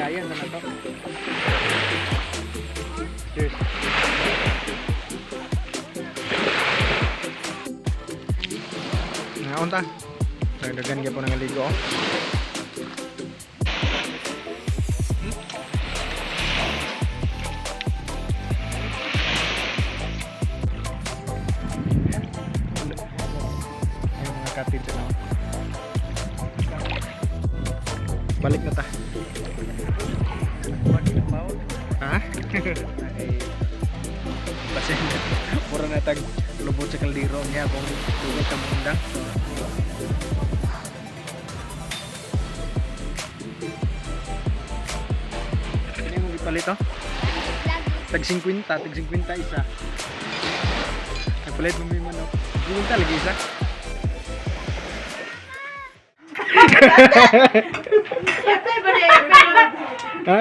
Lagayan na to. Cheers. Ngaon ta. Dagdagan gyapon ang ligo, oh. Ay, mga cottage na. Balik na ta. Ha? Ay, basin mura na tag lubot sa kaldero niya kung dugay ka mundang. So, ano yung gipalit, oh? Tag 50, tag 50 isa. Nagpalit mo may manok. 50 lagi isa. Ha?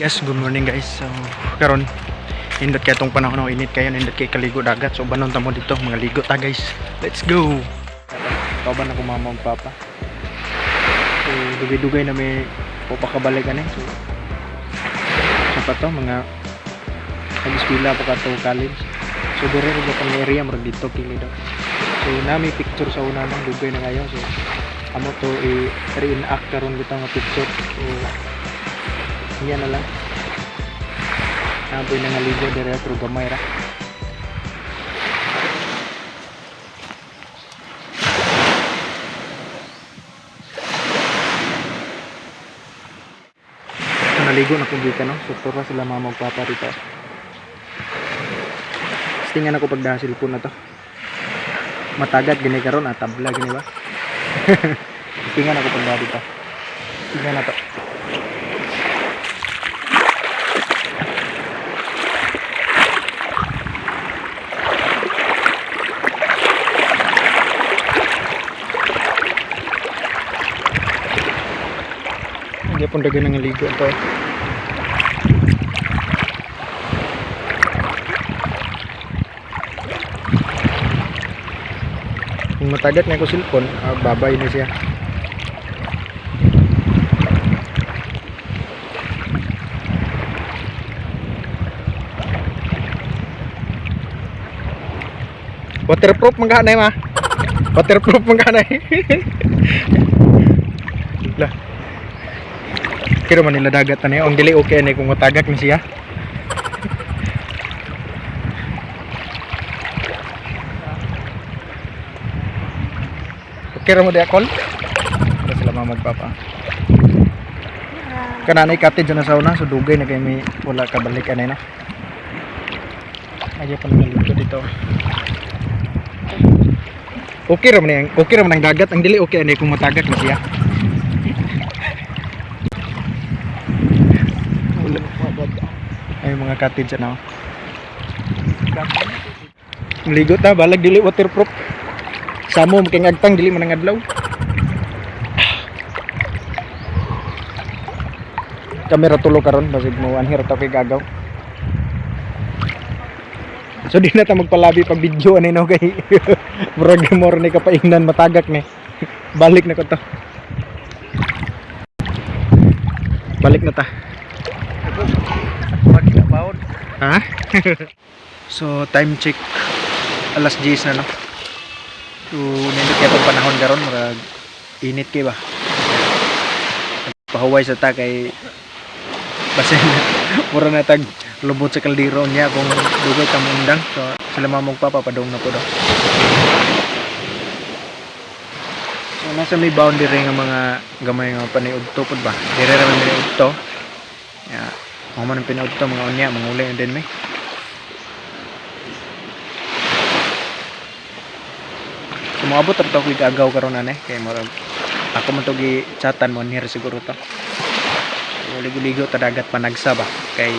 Guys, good morning, guys. So, karon nindot kay tong panahon ng init kayo, nindot kay kaligo dagat. So, banon ta mo dito, mga ligo ta, guys. Let's go. Kauban ako mama ug papa. So, dugay-dugay na may pupakabalik ani. So, sa pa to mga nag-eskwela pa ka to college. So, dire ra gyud ang area murag dito kini daw. So, nami picture sa una nang dugay na ngayon. So, amo to i-reenact karon bitaw nga picture. So, niya na lang. Napoy nangaligo dire pero gamay ra. So, naligo na kong gikan, no. So tura sila mama ug papa dito. Tingnan ako pagdaha cellphone na to. Matagat gini karon, ah, tabla gini ba? Tingnan ako pagdaha dito. Tingnan na to. Hindi pong dagan ng ligo to. Kung matagat nga ko cellphone, ah, babay na siya. Waterproof man ka ma. Waterproof man ka. Lah. Kiro man nila dagat ani. Ang dili okay ni kung matagak ni siya. Okay ra mo di akol? Wala sila mama ug papa. Kananay cottage na sa una, so dugay na kay may wala kabalik anay no. Ay pa nalito dito. Okay ra man yang, okay ra man ang dagat, ang dili okay ani kung matagak na siya. Wala. Ay mga cottage ano. Ligo ta balag dili waterproof. Samo king agtang dili man ang adlaw. Kamera tulo karon basig mo anhir ta kay gagaw. So di na ta magpalabi pag video ani no kay murag more ni kapaingnan matagak ni. Balik na ko to. Balik na ta. Ha? So time check, alas 10 na no. So nindot kay itong panahon karon, murag init kay ba. Pahuway sa ta kay basin mura na tag lubot sa kaldero niya kung dugay ka undang. So sila mama ug papa padung na po daw. So nasa may boundary nga mga gamay nga paniudto pod ba. Dire ra may paniudto. Ya, mao man ang pinaudto mga unya manguli na din may. So moabot ra to ko'y agaw karon ane kay murag ako man to gi chatan mo near siguro to. So, ligo-ligo ta dagat panagsa ba kay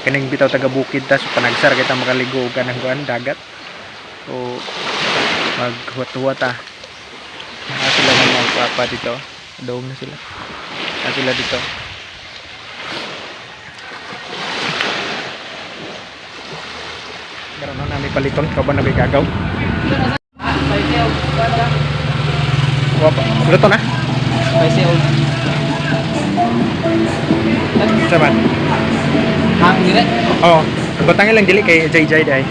kaning bitaw taga bukid ta, so panagsar kita makaligo og kanang kuan dagat. So maghuwat-huwat ta. Na sila ng mga papa dito. Dawong na sila. Na sila dito. Karon na namin paliton kauban na may gagaw. Wapa. Luto na? Spicy old. Saban. Hang dire. Oo. Batangin lang dili kay Jay Jay dai.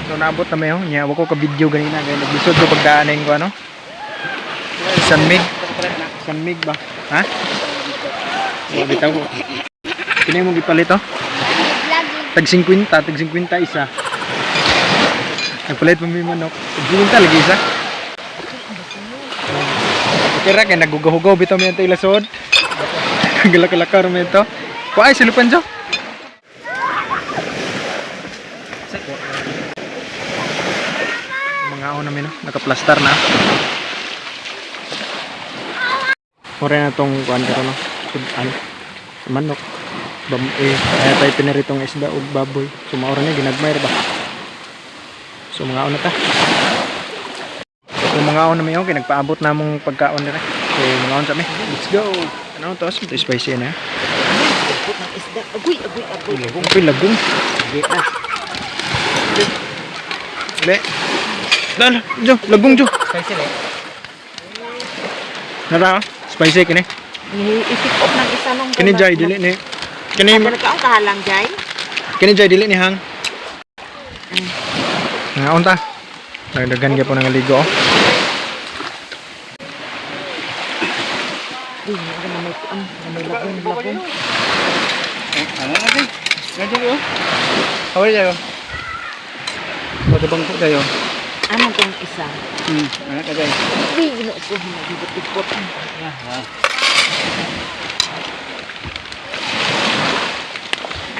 So naabot na mayo nya wa ko ka video ganina kay naglisod ko pagdaanin ko ano. San Mig. San Mig ba? Ha? Wa bitaw ko. Kini mo gipalit oh. Tag 50, tag 50 isa. Nagpalit pa may manok. Tag 50 lagi isa. Okay ra kay nagugaw-hugaw bitaw mi antay lasod. Galak-galak ra mi ito. Kuay silupan jo. Mga ako namin no, nakaplastar na. Ore na tong kuan karon no. Ano? Manok. Bam eh kaya tayo pinaritong isda ug baboy. So maura na ginagmay ra ba. So mga na ta. So mga na mi okay nagpaabot na mong pagkaon dire. So mga on sa mi. Let's go. Ano to? Ito spicy na. Ng isda. Agoy, agoy, agoy. Lagong. Uy, lagong. Le. Dal, jo, lagong jo. Spicy le. Nara, spicy kini. I-pick up ng isa nung Kini jay dili ni. Kini Ano ka ang kahalang jay? kini jay dili ni hang. Nga unta. Nagdagan gyud po ng ligo. Oh. Uy, nga na may kuan, na may lagong lagong. Ano na din? Ganyan ko. How are you? Pwede bang ko kayo? Ano tong isa? Ano ka dyan? Uy, ginoo ko nagibot-ibot.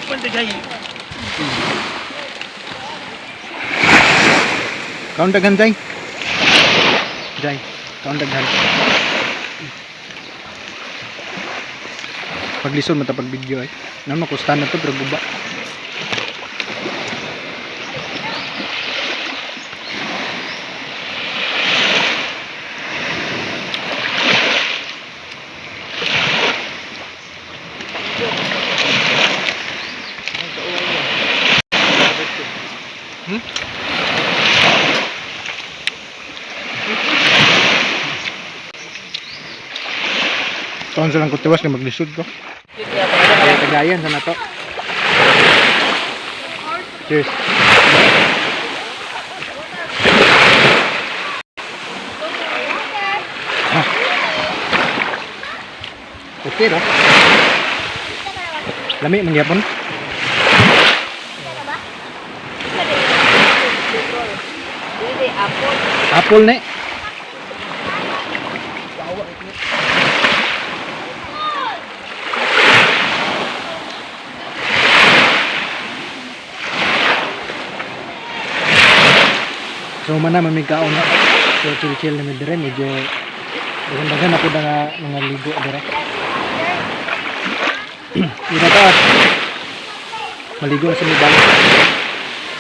Pwede kayo. Kaon daghan jay. Jay, kaon daghan. Paglisod mata pag video ay. Nang makustan na to pero guba. Kaon sa lang kutiwas kay maglisod ko. Kaya tagayan sa nato. Cheers. Ah. Okay no? Lami man gyapon. Dili apple. Apple ne. So man na mamig kaon. So chill chill na mi dire medyo daghan-daghan ako na nga mga ligo dire. Ina ta. Maligo na sa mi balik.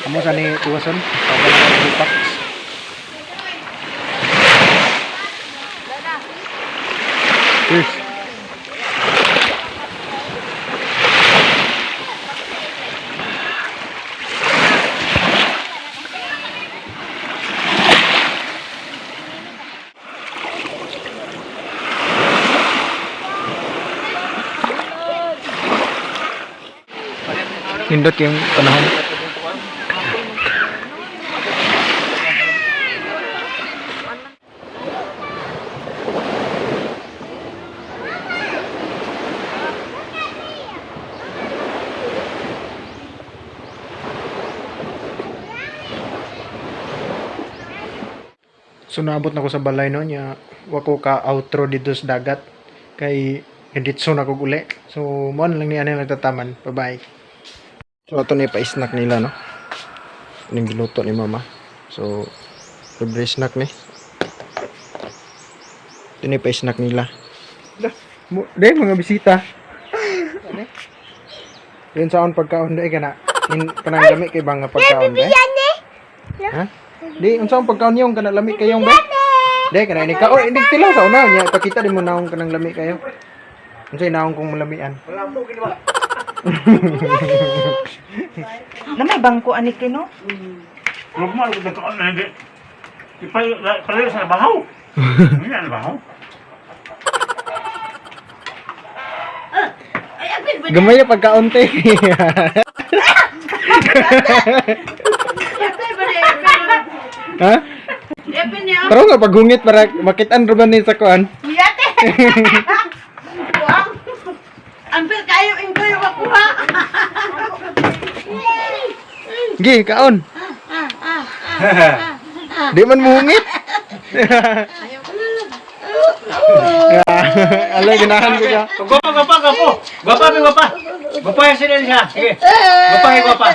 Amo sa ni tuwason. Tawag na ang packs. Cheers. Nindot yung panahon. So naabot na ko sa balay no nya wa ko ka outro dito sa dagat kay nanditso na ko uli. So mo na lang ni ani nagtataman. Bye bye. So ato ni pa-snack nila no. Ning giluto ni mama. So libre snack ni. Ito ni pa-snack nila. Da, mo, day mga bisita. Yun sa on pagkaon day kana. In kanang lami kay bang nga pagkaon day. Ha? Di unsa ang pagkaon niyong kana lami kayong ba? Di kana ini ka oh hindi tilaw sa una niya pakita di mo naong kanang lami kayo. Unsay naong kong malamian? Wala po, ginawa. Na may bangko ani kino? Huwag mo, nagkaon na hindi. Ipalayo sa bahaw. Hindi na bahaw. Gamay na pagkaunti. Ha? Pero nga paghungit para makitaan ra ba ni sa kuan? Yate! Ampil kayo, ingkoy, makuha! Gi, kaon. Di man muhungit. Alay, ganahan ko siya. Gwapa, gwapa, gwapo. Gwapa, bi, gwapa. Gwapa yung sila siya. Sige. Gwapa, gwapa.